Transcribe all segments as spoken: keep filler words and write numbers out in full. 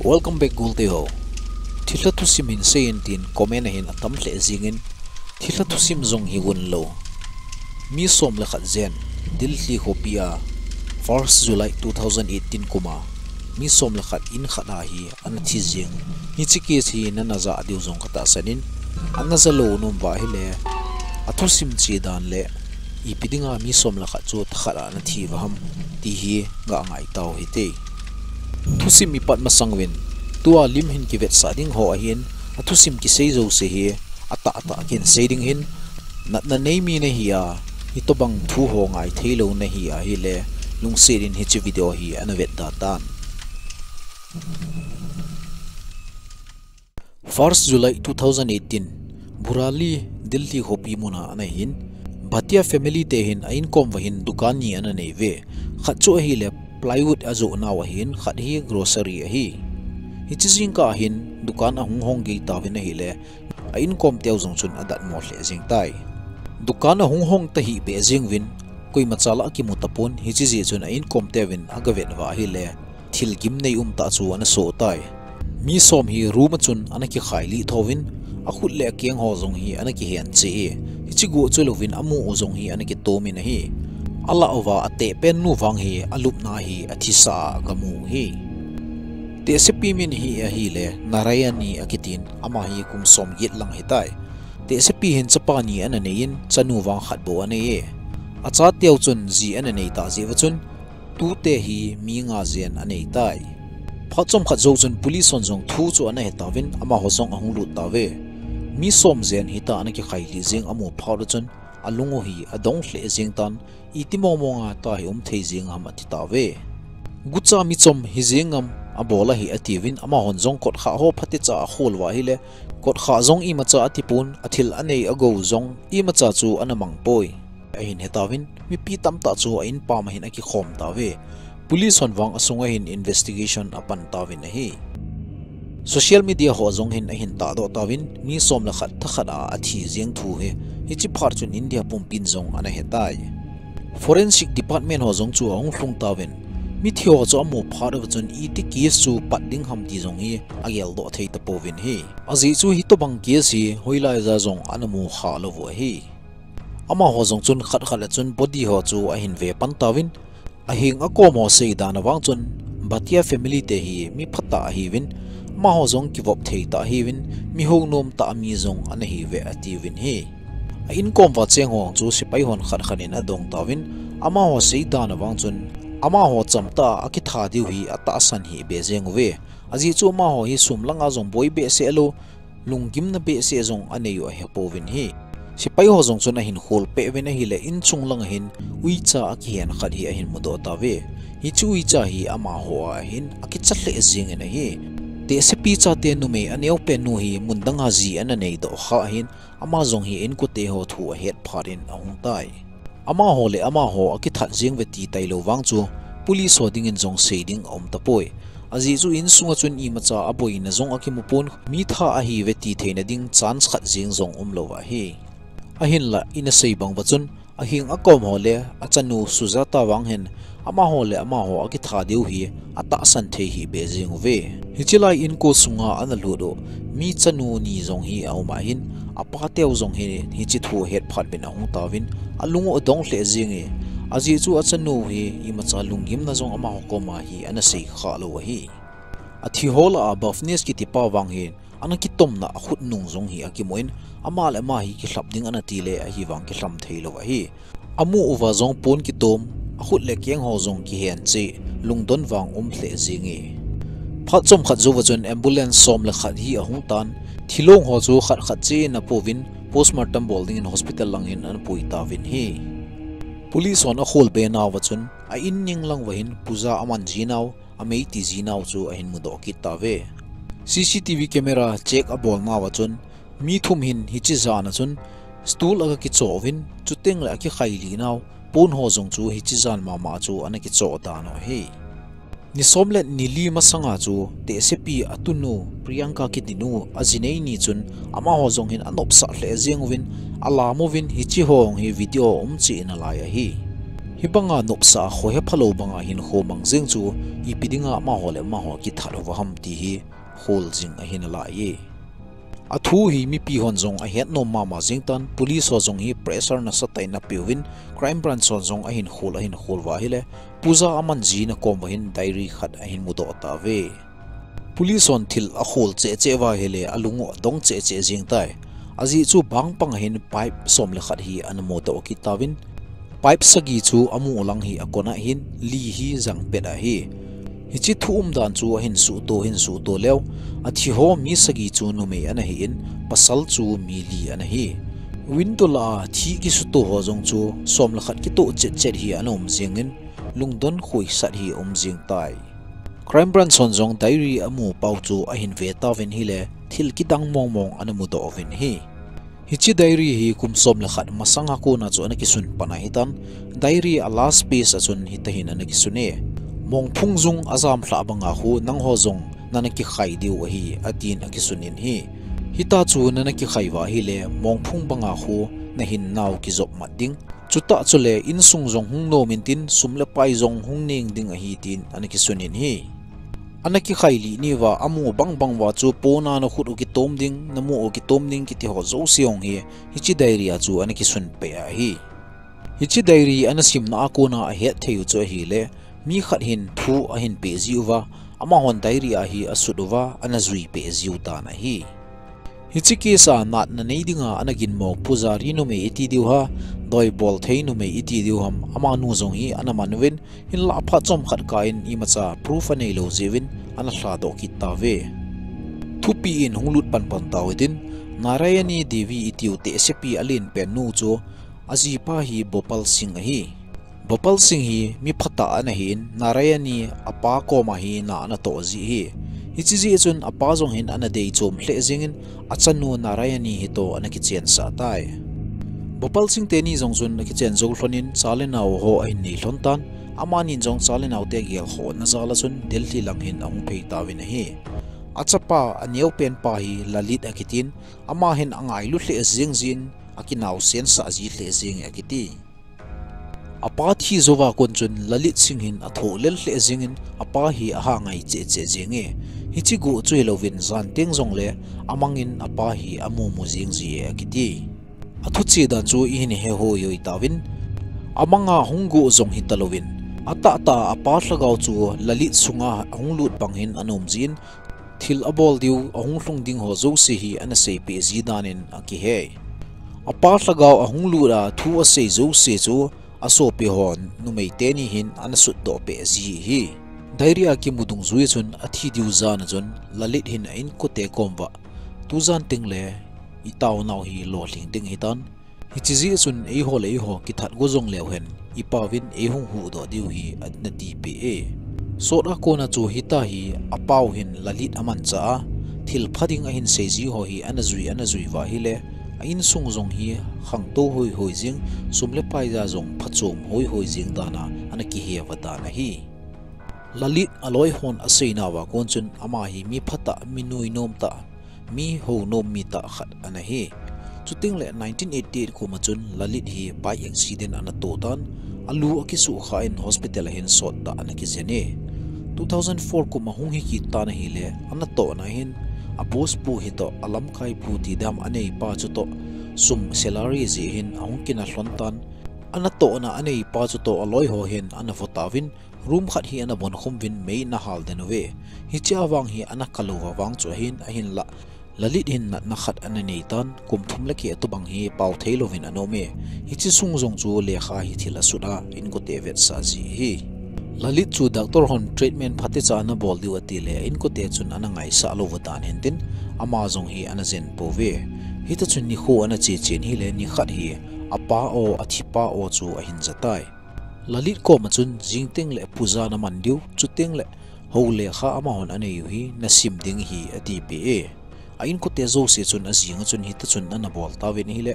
Welcome back, Gulte ho. Thilha thusim hin seiyin tin comment a hin atam lheh jingin, thilha thusim jong hi gon lou. Mi som le khat jen, Delhi khopi a, first July two thousand eighteen kum a, mi som le khat in khat a hi ana thi jing. Hiche case hi nana ja diu jong katahsan in, ana ja lou nom uva ahile, athusim che dan le, ipi dinga mi som le khat chu thakhat a ana thi uva ham, ti hi ga ngai tau hite. Thusim i pat masang uvin, tua lim hin kivetsah ding ho ahin, athusim kisei jouse hi, atah tah a kin sei ding ahin, natna nei mi nahi a, hitobang thu ho ngai thei lou nahi ahile, lungset in hiche video hi ana vet da tan. First July two thousand eighteen, Burali, Delhi khopi mun a ana hin, Bhatia family te hin a inkom uva hin dukan ni ana nei uve. Khat chu ahile plywood ajoh nau ahin, khat hi grocery ahi. Hiche jingkah a hin dukan ahung hong gei tauvin ahile, a inkom teu jong chun adatmo lheh jing tai. Dukan ahung hong tahih beh jeng uvin, koima cha lah akimu tapon, hiche jeh chun a inkom teuvin aga vet uva ahile, thil gimnei um tah chu ana soh tai. Mi som hi room a chun ana kikhailih thouvin, akhut le akeng ho jong hi ana kihen cheh e. Hiche guh chu louvin amu u jong hi ana kitom in ahi. Alah uva ateh pen nu vang hi alupna hi athisa a aga mu u ahi. Tehsepi min hi ahile Narayani akitin, ama hi kum som get lang ahitai. Tehsepi hin chapa ni ana nei in, chanu vang khat bou anei e. Achateu chun ji ana nei tah jeh uva chun, tute hi mi nga jen anei tai. Phat chomkhat jou chun police hon jong thu chu ana he tauvin, amaho jong ahung lut tauve. Mi som jen hitia ana kikhailih jing amu phat u chun, alung u hi adong lheh jeng tan, iti mong mong a tua hi um thei jing ham ati tauve. Gucha mi chom hijeng am, abol ahi atiuvin, amahon jong kotkhah ho phatecha akhol uva ahile, kotkhah jong imacha atipon, athil anei agou jong imacha chu ana mang poi. Ahin he tauvin, mipi tamtah chu a inpam a hin akikhom tauve. Police hon vang asunga hin investigation apan tauvin ahi. Social media ho jong hin ahin tahdoh tauvin, mi som le khat thakhat a athi jeng thu hi, hiche phat chun India pumpin jong ana he tai. Forensic Department ho jong chu ahung lhung tauvin, mithi ho chu amu phat uva chun iti case chu pat ding ham ti jong hi ageldoh thei tapouvin ahi. Ajeh chu hitobang case hi hoilai ja jong ana mu kha lou u ahi. Amaho jong chun khat khat le chun body ho chu ahin ve pan tauvin, aheng akom ho sei dan a vang chun, Bhatia family te hi mi phatah ahiuvin, amaho jong kivop thei tah ahiuvin, mi hounom tah mi jong ana hiuve atiuvin ahi. A inkom uva cheng ho chu sepai hon khat khat in adong tauvin, amaho sei dan a vang chun, amaho chamtah a akitha diu hi atahsan hih beh jeng uve. Ajeh chu amaho hi sum langa jong boi behseh lou, lunggimna behseh jong anei u ahepouvin ahi. Sepai ho jong chun ahin khol peh uvin ahile, inchung langa hin uicha akihen khat hi ahin mudoh tauve. Hiche uicha hi amaho a ahin akicha lheh jengin ahi. Tehsepi chate numei aneopen nu hi mun danga ji ana neidoh kha ahin, ama jong hi inkote ho thu ahet phat in ahung tai. Amaho le amaho akithat jeng uve ti tailou vang chu, police ho dingin jong sei ding aum tapoi. Ajeh chu insunga chun imacha aboina jong akimupon, mi thah ahiuve ti theina ding chance khat jeng jong umlou ahi. Ahinla, ina sei bang uva chun, aheng akom ho le achanu Sujata vang hin, amaho le amaho akitha diu hi atahsan thei hih beh jeng uve. Hiche lai inko sunga ana lut u mi chanu ni jong hi aum ahin, apateu jong hi hiche thu ahet phat uvin ahung tauvin, alung u adong lheh jenge. Ajeh chu achanu hi imacha lunggimna jong amaho koma hi ana sei kha lou ahi. Athi ho lah a Bhavnesh kitipa vang hin, ana kitomna akhut nung jong hi akimun, ama le ama hi kilhap ding ana tile ahivang kilham theilou ahi. Amu uva jong pon kitom, akhut le keng ho jong kihen cheh, lungdon vang um lheh jenge. Phat chomkhat jouva chun ambulance som le khat hi ahung tan, thilong ho chu khat khat cheh in apouvin, postmortem bol dingin hospital lang hin ana pui tauvin ahi. Police hon akhol be nauva chun, a in ning lang uva hin puja aman ji nau, amei ti ji nau chu ahin mudoh kit tauve. C C T V camera check abol nauva chun, mi thum hin hiche jan a chun stool aga kichoh uvin, chuteng le akikhailih nau, pon ho jong chu hiche jan mama chu ana kichoh dan u ahi. Ni som le ni li masanga chu, tehsepi atunu Priyanka kiti nu, ajinei ni chun, amaho jong hin anopsah lheh jeng uvin, alam uvin, hiche ho jong hi video a um cheh nalai ahi. Hibanga nopsa a khohe phalou banga hinkho mang jeng chu ipi dinga amaho le amaho kithat uva ham ti hi kholjing ahin alai e. Athu hi mipi hon jong ahet nom mama jeng tan, police ho jong hi pressure nasatah in apeuvin, crime branch hon jong ahin khol, ahin khol uva ahile, Pooja aman jina kom uva hin diary khat ahin mudoh tauve. Police hon thil akhol cheh cheh uva ahile, alung u adong cheh cheh jeng tai. Ajeh chu bangpang ahin pipe som le khat hi ana mudoh kit tauvin, pipe sagi chu amu lang hi akona hin, li hi jang pet ahi. Hiche thu umdan chu ahin suhto, hin suhto leu, athi ho mi sagi chu numei ana hin, pasal chu mi li ana hi. Window lah a thi kisuto ho jong chu som le khat kitoh chet chet hi ana um jengin, lungdon khoisat hi aum jeng tai. Crime branch hon jong diary amu pau chu ahin ve tauvin ahile, thil kidang mong mong ana mudoh uvin ahi. Hiche diary hi kum som le khat masanga kona chu ana kisun pan ahitan, diary a last page a chun hitahin ana kisun e. Mongphung jung ajam lhah banga khu nangho jong nana kikhai diu ahi, atin akisun in ahi. Hita chu nana kikhai uva ahile, mongphung banga khu nahin nau kijop mat ding. Chutah chule insung jong hung nom intin, sum le pai jong hung neng ding ahi, tin ana kisun in ahi. Ana kikhai lih ni uva, amu bang bang uva chu pona nakhut u kitom ding, namu u kitom ding kiti ho jouse jong hi, hiche diary a chu ana kisun peh ahi. Hiche diary ana simna a kona ahet thei u chu ahile, mi khat hin thu ahin peh jiu va, amahon diary a hi asut uva, ana jui peh jiu dan ahi. Hiche case a natna nei dinga ana ginmo pujari numei iti diu ham, doi bol thei numei iti diu ham, amanu jong hi ana man uvin, hinlah phat chomkhat kah in imacha proof anei lou jeh uvin ana lhadoh kit tauve. Thupi in hung lut pan pan tau hitin, Narayani Devi itiu tehsepi alen pen nu chu ajipa hi Bhopal Singh ahi. Bhopal Singh hi mi phatah ana hin, Narayani apa koma hi na ana toh ji ahi. Hiche jeh chun apa jong hin ana dei chom lheh jengin, achanu Narayani hitoh ana kichensah tai. Bhopal Singh teni jong chun akichen jou lhonin, cha le nao ho ahin nei lhon tan, amanin jong cha le naote gelkhohna jal a chun Delhi lang hin ahung phei tauvin ahi. Achapa aneopen pa hi Lalit akitin, ama hin angailu lheh jeng jin, akinau sensah ji lheh jenge akiti. Apa thi jouva kon chun Lalit Singh hin athoh lel lheh jengin, apa hi aha ngai cheh cheh jenge. Hiche goh chu hilouvin jan teng jongle amangin apa hi amu mu jeng jie akiti. Athuche dan chu ihin he hoi hoi tauvin, amanga hung goh jong hitalouvin, atahtah a apa lhagao chu Lalit sunga ahung lut bang hin ana um jin, thil abol diu, ahung lhung ding ho jouse hi ana seipeh ji danin akihei. Apa lhagao ahung lut a thu asei jouse chu asopi ho numei teni hin ana sutdoh peh ji ahi. Diary a kimu dungjui chun athi diu jan a chun Lalit hin a inkote kom uva, tujan tengle itaonau hi lolhing ding ahitan, hiche jeh chun eiho le eiho kithat go jong leu hen, ipauvin eihung huhdoh diu ahi, ana tipeh e. Sot a kona chu hita hi apau hin Lalit amanchah a, thil pha ding ahin sei ji ho hi ana jui, ana jui uva ahile, a insung jong hi khangtou hoi hoi jeng, sum le pai a jong phachom hoi hoi jeng dan a ana kihe uva dan ahi. Lalit aloi hon aseinauva kon chun ama hi mi phatah, mi nuinom tah, mi hounom mi tah khat ana hi. Chutengle nineteen eighty-eight kum a chun Lalit hi bike accident ana toh tan, alu akisuhkhah in hospital a hin sottah ana kijen e. Two thousand four kum ahung hi kit tan ahile, anatohna hin a boss pu hitoh, alamkai pu ti dam aneipa chutoh, sum salary jeh hin ahung kina lhon tan, anatohna aneipa chutoh aloi ho hin ana vo tauvin, room khat hi ana bonkhum uvin mei ana hal den uve. Hichea vang hi ana kal uva vang chu ahin, ahinlah Lalit hin natna khat ana nei tan, kum thum le keh tobang hi pao thei louvin ana um e. Hiche sung jong chu lekha hi thil asut a, inkote vetsah ji ahi. Lalit chu doctor hon treatment phatecha ana bol diu atile, inkote chun ana ngaisah louva dan hintin, ama jong hi ana jen pouve. Hita chun nikho ana che chen ahile, nikhat hi apa o, athipa o chu ahin ja tai. Lalit koma chun, jing tengle puja naman diu, chutengle hou lekha amahon anei u hi nasim ding ahi, atipeh e. A inkote jouse chun ajing a chun hita chun ana bol tauvin ahile,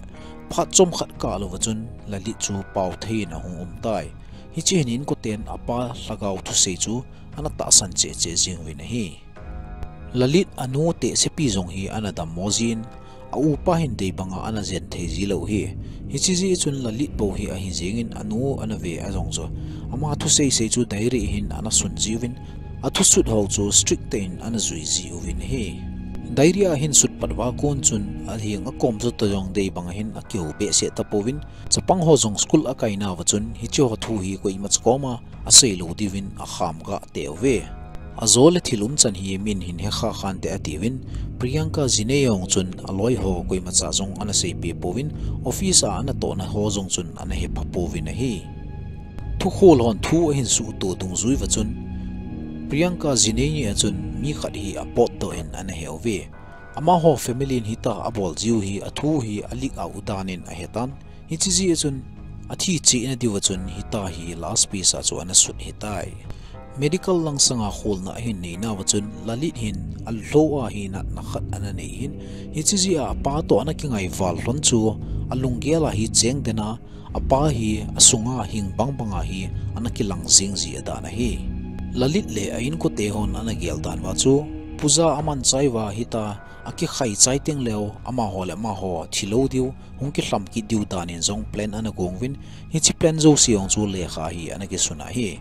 phat chomkhat kah louva chun Lalit chu pao thei in ahung um tai. Hiche hin inkoten apa lhagao thusei chu ana tahsan cheh cheh jeng uvin ahi. Lalit anu tehsepi jong hi ana dammo jin, A upa hin dei banga ana jen thei ji lou hi. Hiche jeh chun Lalit bou hi ahi jingin anu ana ve a jong chu ama thusei sei chu diary hin ana sun jiuvin, athusut ho chu strict tah in ana jui jiuvin ahi. Diary a hin sut pat uva kon chun aheng akom chu toh jong dei banga hin akihou behseh tapouvin, chapang ho jong school akai nauva chun hiche ho thu hi koima cha koma asei lou diuvin akham gah teh uve. Ajo le thil umchan hi min hin hekha khante atiuvin, Priyanka jinei jong chun aloi ho koima cha jong ana seipeh pouvin, office a ana tohna ho jong chun ana hepha pouvin ahi. Thukhol hon thu ahin suhto dungjui uva chun, Priyanka jinei ni a chun mi khat hi apotdoh in ana he uve. Amaho family in hitia abol jiu hi athu hi a leak out dan in ahetan. Hiche jeh chun athi cheh na diuva chun hitia hi last piece a chu ana sut ahitai. Medical langsanga kholna ahin nei nauva chun Lalit hin alou a hi natna khat ana nei in, hiche jeh a apa toh ana kingai val lhon chu alunggel a hi cheng den a, apa hi asunga hing bang banga hi ana kilang jing ji adan ahi. Lalit le a inkote hon ana gel dan uva chu, Puja aman chai uva hitia akikhai chai teng leu amaho le amaho thilou diu, hung kilham kit diu dan in jong plan ana gong uvin, hiche plan jouse jong chu lekha hi ana kisun ahi.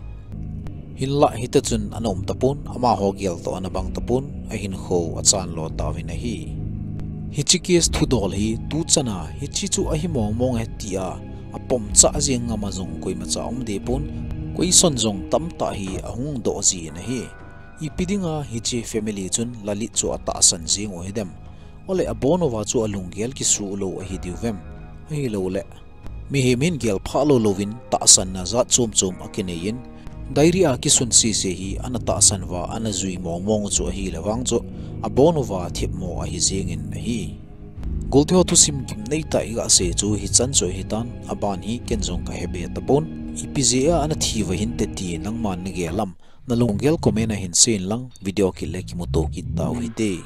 Hinlah hitia chun ana um tapon, amaho gel toh ana bang tapon, ahinkho achan lo tauvin ahi. Hiche case thudol hi tuchan a hiche chu ahi mong mong e tia apom chah jeng ngam a jong koima cha um deh pon, question jong tamtah hi ahung doh jin ahi. Ipi dinga hiche family chun Lalit chu atahsan jing u hidem? Ole abon uva chu alunggel kisuh lou ahi diu vem? Ahilouleh mihem hin gel phah lou louvin tahsanna jat chom chom akinei in, diary a kisun sese hi ana tahsan uva ana jui mong mong u chu ahile vang chu abon uva thepmo ahi jengin ahi. Golte ho thusim gimnei tah iga sei chu hichan chu ahitan, aban hi ken jong kahe be tapon. Ipi jeh a ana thi uva hinte ti nangman nagel am? Nalunggel comment a hin seiyin lang, video kit le kimuto kit tau hite.